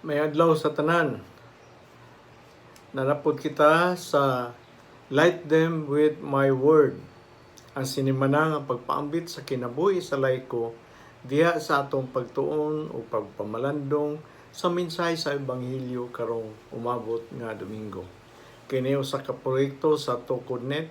Maayong adlaw sa tanan. Naa pod kita sa Light Them with My Word. Ang sinimana nga pagpaambit sa kinabuhi sa laiko diha sa atong pagtuon o pagpamalandong sa mensahe sa Ebanghelyo karong umabot nga Domingo. Kini usa ka proyekto sa TukodNet,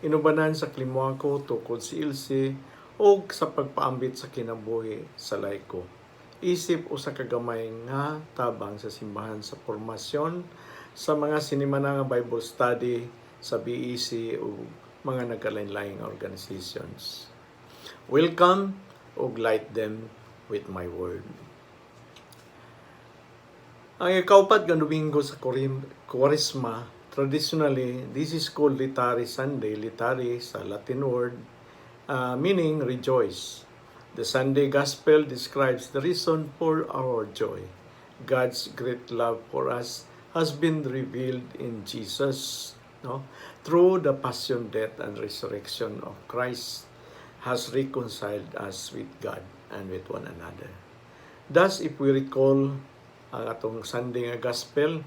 inubanan sa Klimuako Tukod CLC ug sa pagpaambit sa kinabuhi sa laiko isip usa ka gamay nga tabang sa simbahan sa formasyon sa mga sinimana nga Bible study sa BEC ug mga nagkalain-laing organizations. Welcome ug Light Them with My Word. Ang ikaupat nga Domingo sa Kuwaresma, traditionally, this is called Laetare Sunday. Laetare sa Latin word, meaning rejoice. The Sunday Gospel describes the reason for our joy. God's great love for us has been revealed in Jesus, no? Through the passion, death, and resurrection of Christ has reconciled us with God and with one another. Thus, if we recall ang atong Sunday nga Gospel,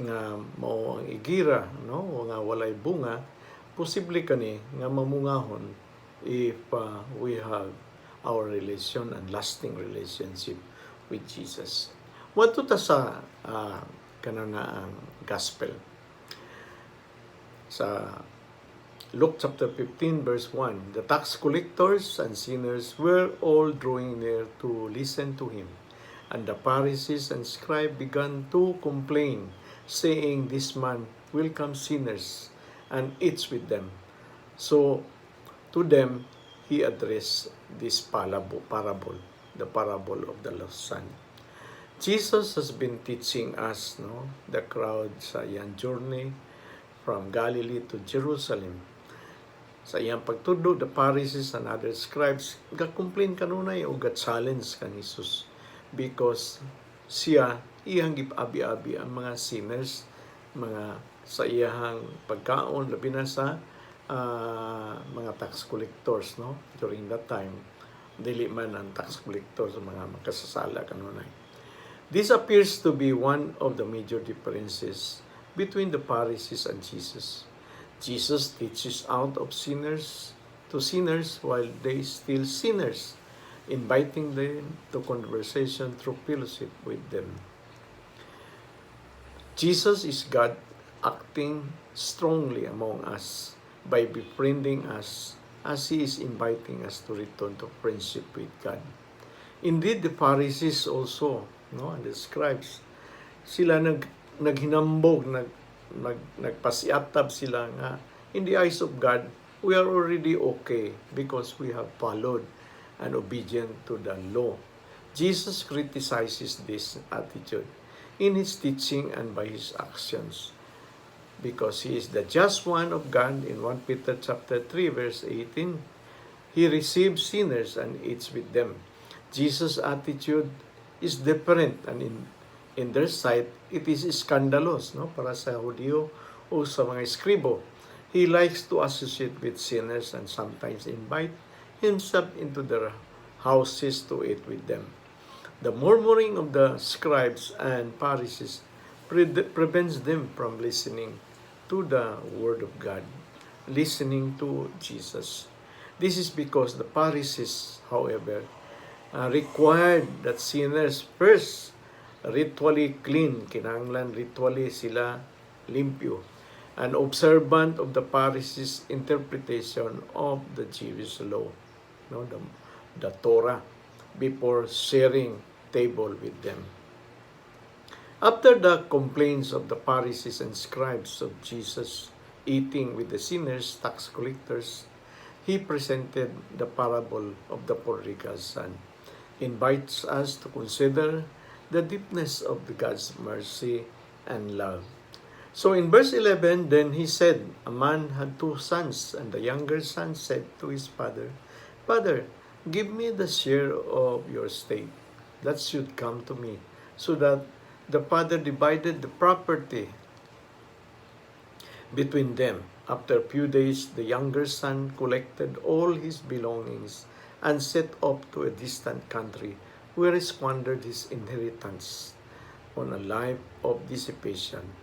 nga mao ang igira, no, o nga walay bunga, posible kani nga mamungahon if we have our relation and lasting relationship with Jesus. Moadto ta sa kanang ang gospel. Sa Luke chapter 15 verse 1, the tax collectors and sinners were all drawing near to listen to him. And the Pharisees and scribes began to complain, saying, "This man welcomes sinners and eats with them." So to them he addressed this parable, the parable of the lost son. Jesus has been teaching us, no, the crowd sa iyang journey from Galilee to Jerusalem. Sa iyang pagtudlo, the Pharisees and other scribes ga-complain kanunay o ga-challenge kan Jesus because siya iyang gipabi-abi ang mga sinners, mga sa iyang pagkaon, labi na sa mga tax collectors, no, during that time. Dili man ang tax collectors mga makasasala kanunay. This appears to be one of the major differences between the Pharisees and Jesus. Jesus teaches out of sinners to sinners while they still sinners, inviting them to conversation through fellowship with them. Jesus is God acting strongly among us by befriending us as He is inviting us to return to friendship with God. Indeed, the Pharisees also, no, and the scribes, sila naghinambog, nag, nag nagpasiatab sila nga in the eyes of God, we are already okay because we have followed and obedient to the law. Jesus criticizes this attitude in his teaching and by his actions because he is the just one of God. In 1 Peter chapter 3 verse 18, he receives sinners and eats with them. Jesus' attitude is different, and in their sight it is scandalous, no, para sa Hudiyo o sa mga eskribo. He likes to associate with sinners and sometimes invite himself into their houses to eat with them. The murmuring of the scribes and Pharisees prevents them from listening to the Word of God, listening to Jesus. This is because the Pharisees, however, required that sinners first ritually clean, kinahanglan ritually sila limpyo, and observant of the Pharisees' interpretation of the Jewish law, no, the Torah, before sharing table with them. After the complaints of the Pharisees and scribes of Jesus eating with the sinners, tax collectors, he presented the parable of the prodigal son, invites us to consider the deepness of the God's mercy and love. So in verse 11, "Then he said, 'A man had two sons, and the younger son said to his father, 'Father, give me the share of your estate that should come to me.' So that the father divided the property between them. After a few days, the younger son collected all his belongings and set off to a distant country where he squandered his inheritance on a life of dissipation.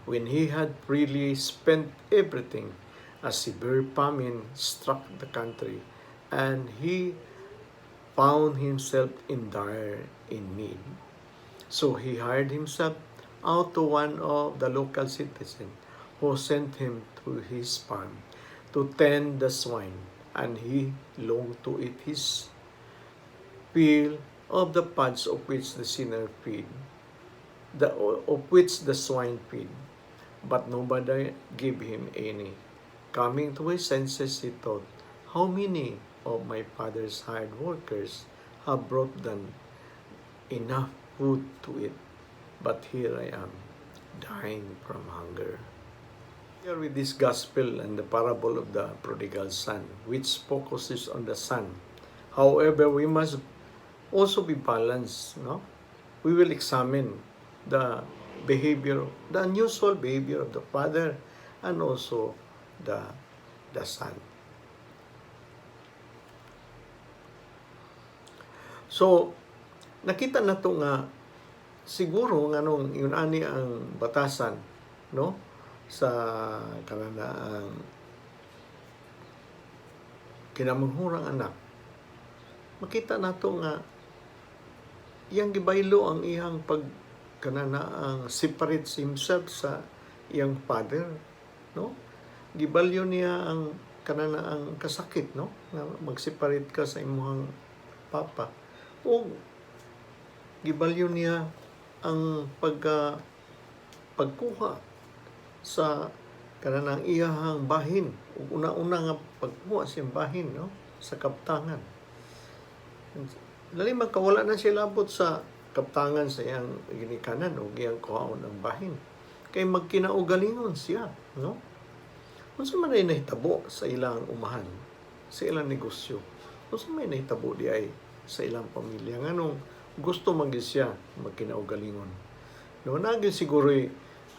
When he had freely spent everything, a severe famine struck the country, and he found himself in dire in need. So he hired himself out to one of the local citizens, who sent him to his farm to tend the swine, and he longed to eat his fill of the pods of which the sinner feed, the, of which the swine feed, but nobody gave him any. Coming to his senses, he thought, "How many of my father's hired workers have brought them enough food to eat, but here I am, dying from hunger." Here with this gospel and the parable of the prodigal son, which focuses on the son. However, we must also be balanced, no? We will examine the behavior, the unusual behavior of the father and also the son. So, nakita na to nga siguro nga nung yun ani ang batasan, no, sa kanang kinamanghurang anak, makita nato nga iyang gibaylo ang iyang pag kanana ang separate himself sa iyang father, no? Gibalyo niya ang kanana ang kasakit, no, nga mag-separate ka sa imong papa, o gibalyo niya ang pagkuha sa kananang iyahang bahin ug una-una nga pagkuha sa iyang bahin, no, sa kaptangan. Dali magkawala na siya labot sa kaptangan sa iyang ginikanan o iyang kuhaon ang bahin kay magkinaugalingon siya, no? Unsa man ay nahitabo sa ilang umahan, sa ilang negosyo? Unsa may nahitabo di ay sa ilang pamilya, nganong gusto man gyud siya magkinaugalingon, no? Naging siguro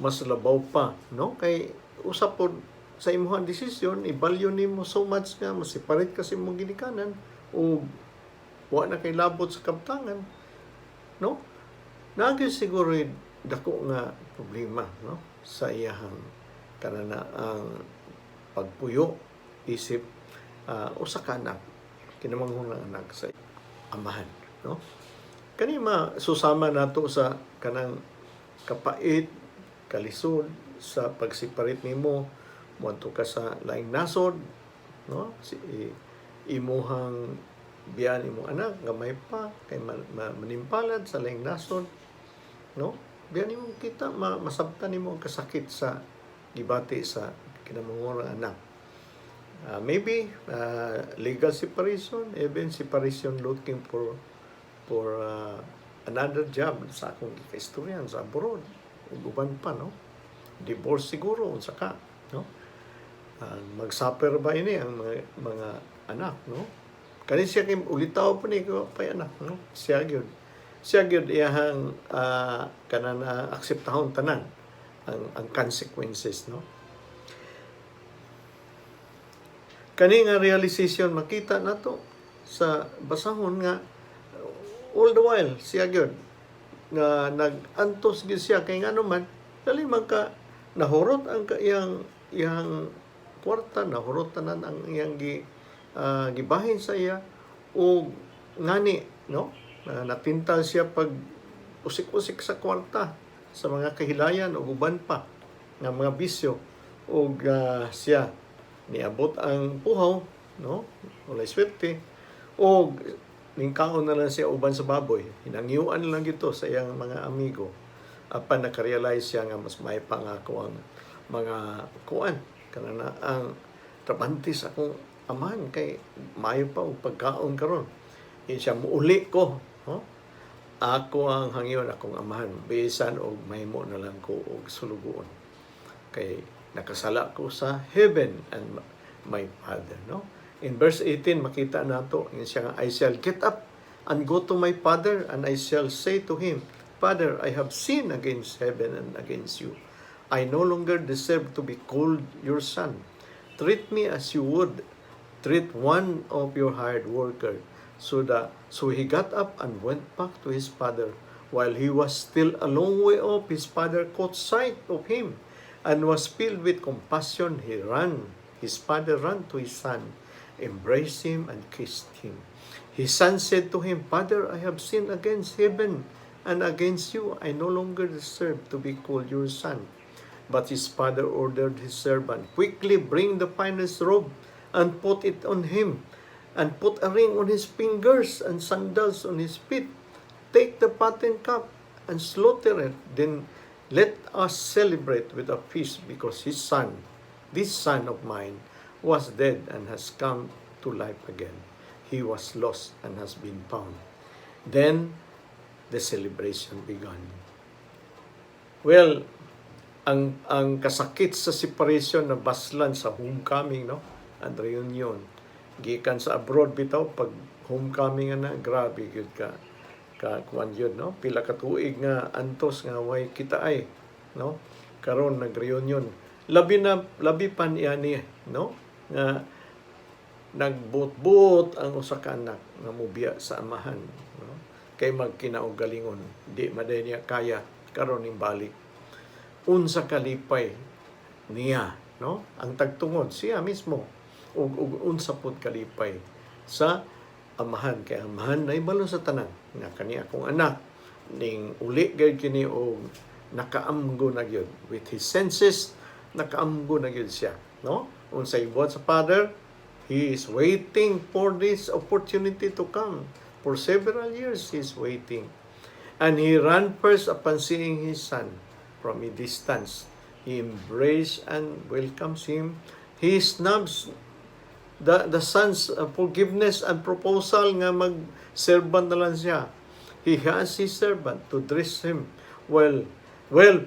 mas labaw pa, no, kay usa pod sa imong desisyon, ibalyo nimo so much nga ma-separate ka sa imong ginikanan o wa na kay labot sa kaptangan, no? Naging siguro dako nga problema, no, sa iyahang kanana ang pagpuyo isip usa ka anak, kinamanghurang anak sa amahan, no? Kani ma susama nato sa kanang kapait, kalisod sa pag-separate nimo, moadto ka sa laing nasod, no? Si imuhang biyan imong anak gamay pa kay manimpalad sa laing nasod, no? Biyan nimo kita masabtan nimo ang kasakit sa gibati sa kinamanghurang anak. Maybe legal separation, even separation looking for another job sa akong gikaistoryan sa abroad ug uban pa, no? Divorce siguro, unsa ka, no? Mag-suffer ba ini ang mga anak, no? Kani siya kay ulitaw pa ni ko pay anak, no? Siya gyud iyahang kanang akseptahon tanan ang consequences, no? Kani nga realization makita nato sa basahon nga all the while siya gyud nga nag-antos gyud siya kay ngano man dali man ka nahurot ang iyang iyang kwarta, nahurot tanan ang iyang gibahin sa iya ug ngani, no, natintal siya pag usik-usik sa kwarta sa mga kahilayan ug uban pa nga mga bisyo ug siya niabot ang puhaw, no, walay swerte ug ningkaon na lang siya uban sa baboy. Hinangyuan lang gito sa iyang mga amigo apan nakarealize siya nga mas may pa nga ako ang mga kuan kanana ang trabante sa akong amahan kay maayo pa og pagkaon karon. Ingon siya, "Muuli ko, no? Ako ang hangyon akong amahan bisan og mahimo na lang ko og sulugoon kay nakasala ko sa heaven and my father," no? In verse 18 makita nato, ingon siya nga, "I shall get up and go to my father, and I shall say to him, 'Father, I have sinned against heaven and against you. I no longer deserve to be called your son. Treat me as you would treat one of your hired workers.' So he got up and went back to his father. While he was still a long way off, his father caught sight of him and was filled with compassion. His father ran to his son, embraced him, and kissed him. His son said to him, "Father, I have sinned against heaven and against you. I no longer deserve to be called your son." But his father ordered his servant, "Quickly bring the finest robe and put it on him, and put a ring on his fingers and sandals on his feet. Take the fattened calf and slaughter it. Then let us celebrate with a feast, because his son, this son of mine, was dead and has come to life again. He was lost and has been found." Then the celebration began. Well, ang kasakit sa separation na baslan sa homecoming, no, and reunion. Gikan sa abroad bitaw, pag homecoming na, grabe gyud ka kuan yun, no? Pila ka tuig nga antos nga way kita ay, no? Karon nag-reunion. Labi na labi pa niya ni, no, nga nagbuot-buot ang usa ka anak nga mobiya sa amahan, no, kay magkinaugalingon, di man diay niya kaya. Karon ning balik, unsa kalipay niya, no, ang tagtungod siya mismo ug unsa pod kalipay sa amahan, kay ang amahan nahibalo sa tanan nga kani akong anak ning uli gyud kini og nakaamgo na gyud with his senses, nakaamgo na gyud siya, no, unsay buhat sa father. He is waiting for this opportunity to come. For several years he is waiting. And he ran first upon seeing his son from a distance. He embraced and welcomes him. He snubs the son's forgiveness and proposal nga mag-servant na lang siya. He has his servant to dress him well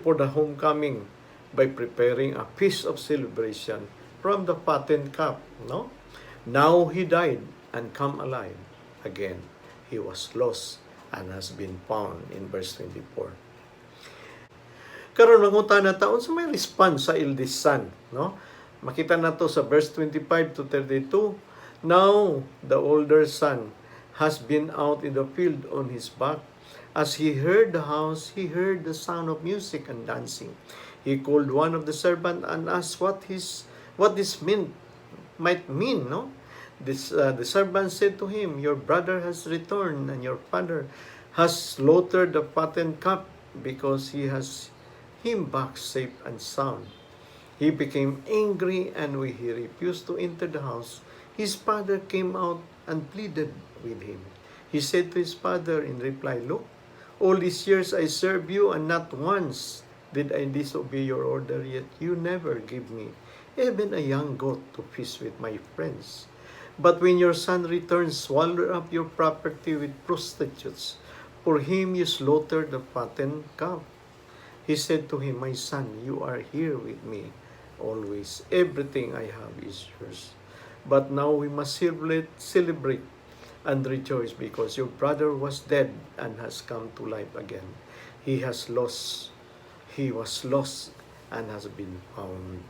for the homecoming by preparing a feast of celebration from the fattened calf, no? Now he died and come alive again. He was lost and has been found, in verse 24. Karon mangutana ta unsa may response sa eldest son, no? Makita nato sa verse 25 to 32. Now the older son has been out in the field on his back. As he heard the house, he heard the sound of music and dancing. He called one of the servants and asked what this meant might mean, no? This the servant said to him, "Your brother has returned, and your father has slaughtered the fattened calf because he has him back safe and sound." He became angry, and when he refused to enter the house, his father came out and pleaded with him. He said to his father in reply, "Look, all these years I serve you, and not once did I disobey your order, yet you never give me even a young goat to feast with my friends. But when your son returns, swallowed up your property with prostitutes, for him you slaughtered the fattened calf." He said to him, "My son, you are here with me always. Everything I have is yours. But now we must celebrate and rejoice because your brother was dead and has come to life again. He was lost and has been found."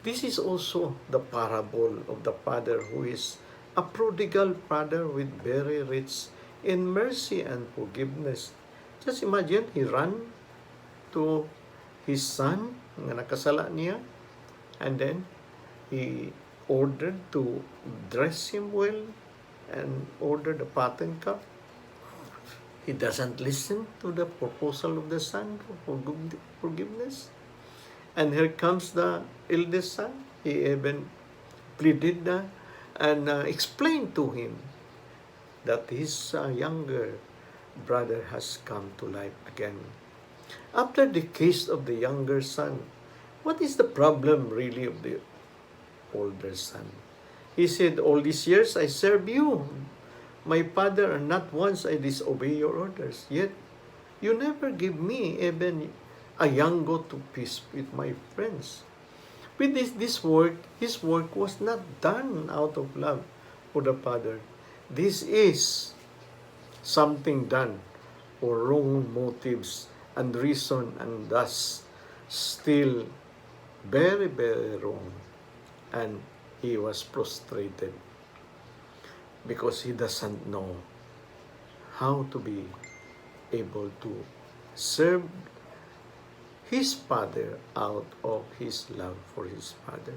This is also the parable of the father who is a prodigal father with very rich in mercy and forgiveness. Just imagine, he ran to his son nga nakasala niya, and then he ordered to dress him well and ordered a fattened calf. He doesn't listen to the proposal of the son for forgiveness. And here comes the eldest son. He even pleaded na and explained to him that his younger brother has come to life again. After the case of the younger son, what is the problem really of the older son? He said, "All these years I serve you, my father, and not once I disobey your orders. Yet you never give me even a young goat to feast with my friends." With this work, his work was not done out of love for the father. This is something done for wrong motives and reason and thus still very, very wrong. And he was frustrated because he doesn't know how to be able to serve his father out of his love for his father.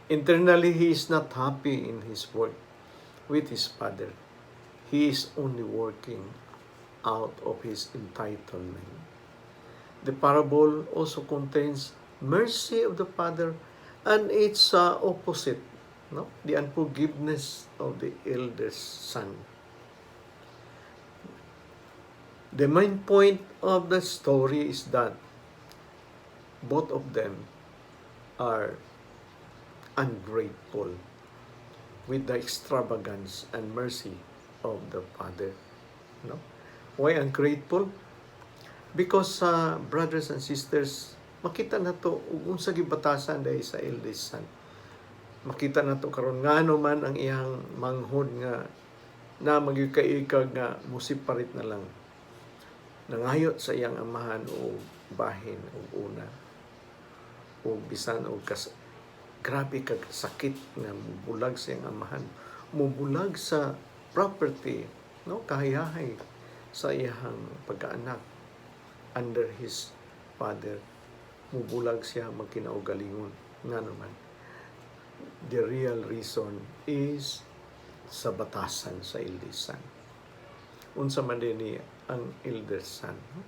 Internally, he is not happy in his work with his father. He is only working out of his entitlement. The parable also contains mercy of the father and its opposite, no? The unforgiveness of the eldest son. The main point of the story is that both of them are ungrateful with the extravagance and mercy of the father. No? Why ungrateful? Because brothers and sisters, makita nato ug unsa gibatasan dahil sa eldest son. Makita nato karon ngano man ang iyang manghod nga na magikaikag nga mo-separate na lang. Nangayot sa iyang amahan og bahin og una o bisan og kas grabe kag sakit nga mubulag sa iyang amahan, mubulag sa property, no, kahayahay sa iyang pagkaanak under his father. Mubulag siya magkinaugalingon. Nga naman, the real reason is sa batasan sa eldest son. Unsa man din ni ang eldest son, no?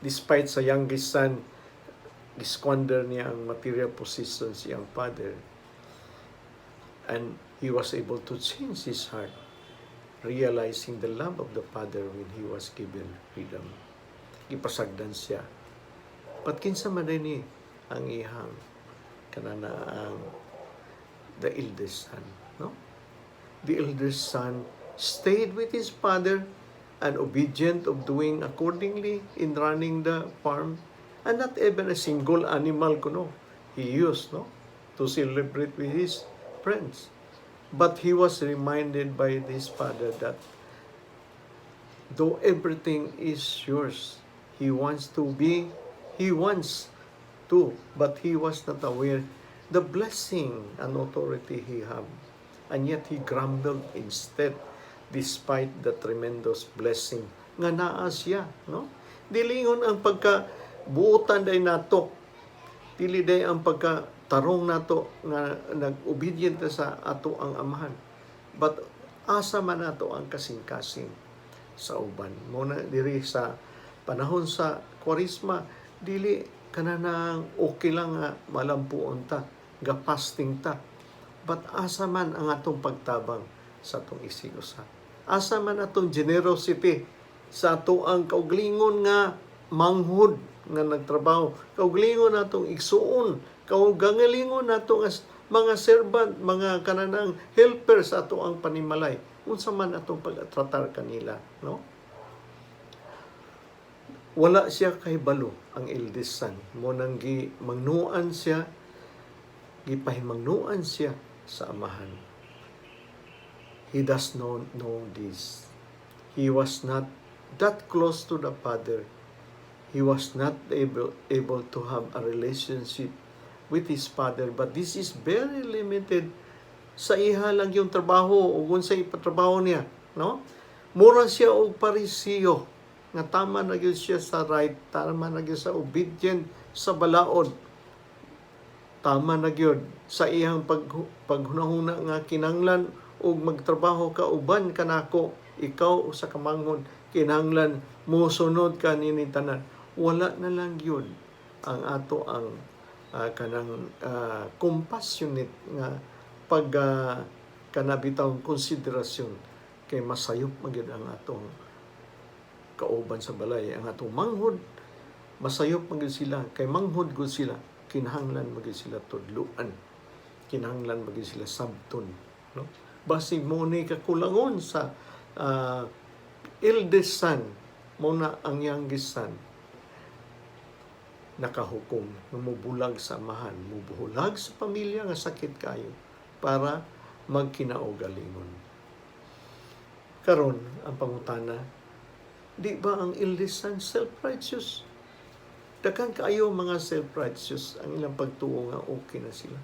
Despite sa youngest son, gisquander niya ang material possessions iyang father and he was able to change his heart, realizing the love of the father when he was given freedom. Gipasagdan siya. But kinsa man din ni ang iyang kanana, ang the eldest son, no? The eldest son stayed with his father and obedient of doing accordingly in running the farm, and not even a single animal kuno he used, no, to celebrate with his friends. But he was reminded by his father that though everything is yours, he wants to, but he was not aware the blessing and authority he had. And yet he grumbled instead, despite the tremendous blessing nga naa siya, no? Dili ingon ang pagka buotan day nato, dili day ang pagka tarong nato nga nag-obedient ta sa ato ang amahan. But asa man nato ang kasing-kasing sa uban. Mo na diri sa panahon sa Kwaresma, dili kanang okay lang nga malampuon ta, ga fasting ta. But asa man ang atong pagtabang sa atong isig usa? Asa man atong generosity sa ato ang kauglingon nga manghod nga nagtrabaho, kauglingon natong igsuon, kaugalingon nato nga mga servant, mga kananang helper sa ato ang panimalay? Unsa man atong pagtratar kanila, no? Wala siya kahibalo ang eldest son. Mo nang gi mangnuan siya, gipahimangnuan siya sa amahan. He does not know this. He was not that close to the father. He was not able to have a relationship with his father, but this is very limited sa iha lang yung trabaho o kung sa ipatrabaho niya, no? Mura siya og Parisiyo nga tama na gyud siya sa right, tama na gyud sa obedient sa balaod, tama na gyud sa iyang paghunahuna nga kinahanglan og magtrabaho ka uban kanako, ikaw usa ka manghod, kinahanglan mosunod ka nini tanan. Wala na lang gyud ang ato ang kanang compassionate nga pag kanabitawng konsiderasyon kay masayop man gyud ang atong kauban sa balay, ang atong manghod. Masayop man gyud sila kay manghod gud sila. Kinahanglan man gyud sila tudluan, kinahanglan man gyud sila sabton, no? Basig mo ni kakulangon sa eldest son. Mo na ang youngest son nakahukom nga mobulag sa amahan, mobulag sa pamilya nga sakit kayo para magkinaugalingon. Karon ang pangutana, di ba ang eldest son self-righteous? Daghan kaayo mga self-righteous ang ilang pagtuo nga okay na sila.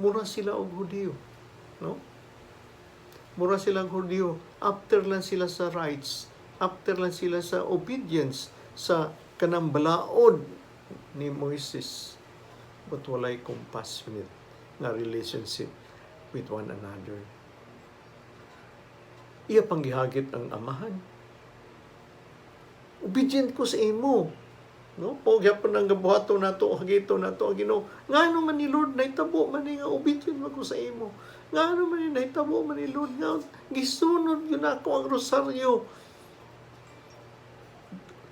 Mura sila og Hudiyo, no? Mura silang Hudiyo. After lang sila sa rights. After lang sila sa obedience sa kanang balaod ni Moises. But walay compassionate nga relationship with one another. Iya pang gihagit ang amahan. "Obedient ko sa imo. No? Po gyapon ang gabuhaton nato, hagito nato ang Ginoo. Ngano man ni Lord nahitabo man ni nga obedient man ko sa imo? Ngano man ni nahitabo man ni Lord nga gisunod gyud nako ang rosaryo?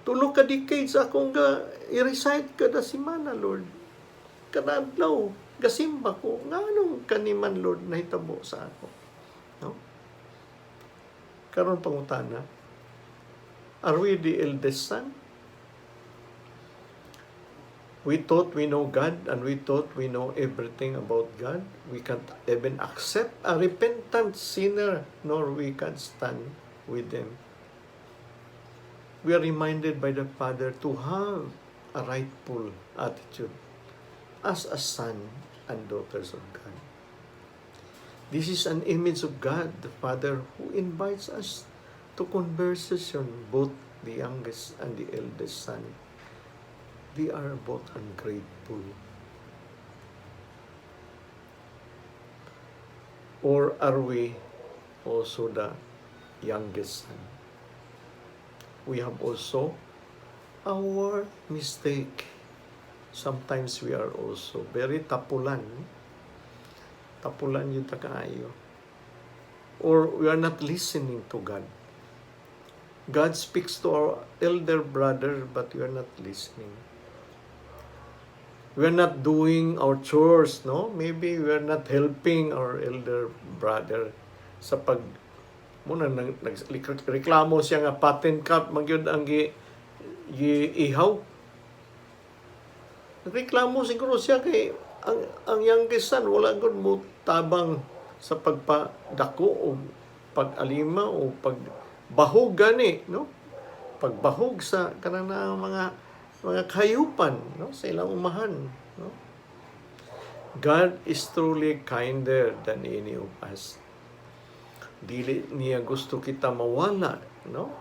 3 ka decades akong ga i-recite kada semana, Lord. Kada adlaw gasimba ko. Nganong kani man, Lord, nahitabo sa ako?" No? Karon pangutana, are we the eldest son? We thought we know God and we thought we know everything about God. We can't even accept a repentant sinner, nor we can stand with them. We are reminded by the Father to have a rightful attitude as a son and daughters of God. This is an image of God, the Father, who invites us to conversation, both the youngest and the eldest son. They are both ungrateful. Or are we also the youngest son? We have also our mistake. Sometimes we are also very tapulan. Tapulan gyud ta kaayo. Or we are not listening to God. God speaks to our elder brother, but we are not listening. We are not doing our chores, no? Maybe we are not helping our elder brother sa pag muna nang nagreklamo siya nga fattened calf man gyud ang gi ihaw. Nagreklamo siguro siya kay ang youngest son wala gud mo tabang sa pagpadako o pag-alima o pagbahog gani, no? Pagbahog sa kanang na mga kahayupan, no, sa ilang umahan, no? God is truly kinder than any of us. Dili niya gusto kita mawala, no?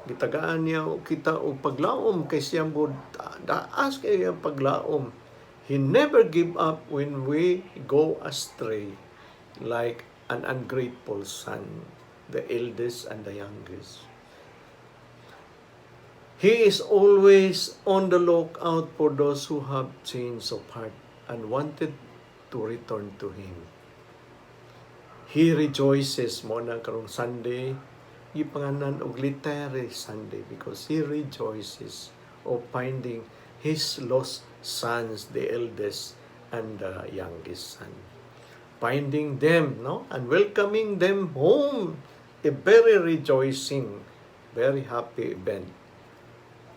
Gitagaan niya kita og paglaom kay siya bod daas kay ang paglaom. He never give up when we go astray like an ungrateful son, the eldest and the youngest. He is always on the lookout for those who have change of heart and wanted to return to Him. He rejoices. Mao na karong Sunday gipanganan og Laetare Sunday because He rejoices of finding His lost sons, the eldest and the youngest son. Finding them, no? And welcoming them home. A very rejoicing, very happy event.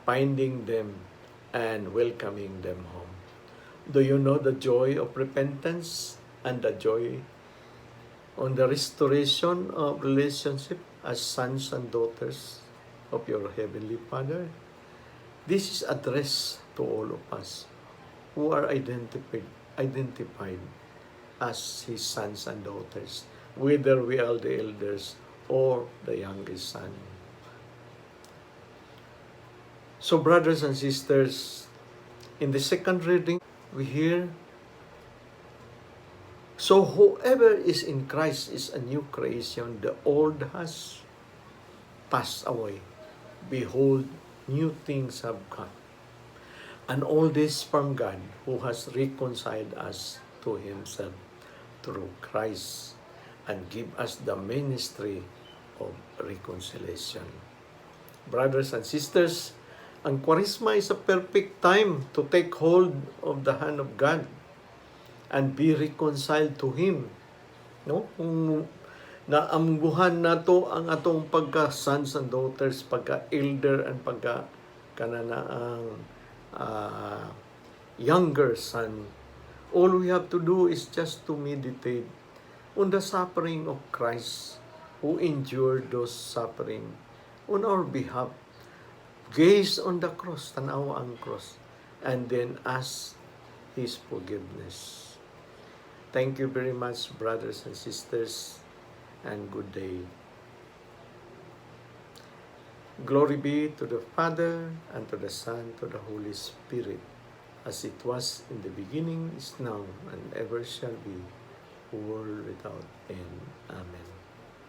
Finding them and welcoming them home. Do you know the joy of repentance and the joy on the restoration of relationship as sons and daughters of your Heavenly Father? This is addressed to all of us who are identified as His sons and daughters, whether we are the elders or the youngest son. So, brothers and sisters, in the second reading, we hear, "So whoever is in Christ is a new creation. The old has passed away. Behold, new things have come. And all this from God, who has reconciled us to Himself through Christ and give us the ministry of reconciliation." Brothers and sisters, ang Kwaresma is a perfect time to take hold of the hand of God and be reconciled to Him. No? Kung naamguhan nato ang atong pagka sons and daughters, pagka elder and pagka kanana ang younger son, all we have to do is just to meditate on the suffering of Christ, who endured those suffering on our behalf. Gaze on the cross, tanawa ang cross, and then ask His forgiveness. Thank you very much, brothers and sisters, and good day. Glory be to the Father, and to the Son, to the Holy Spirit, as it was in the beginning, is now, and ever shall be, world without end. Amen.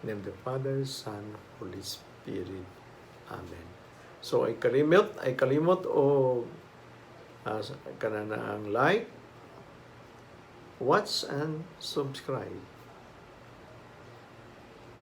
In the name of the Father, Son, Holy Spirit. Amen. So ay kalimot o kana na ang like, watch, and subscribe.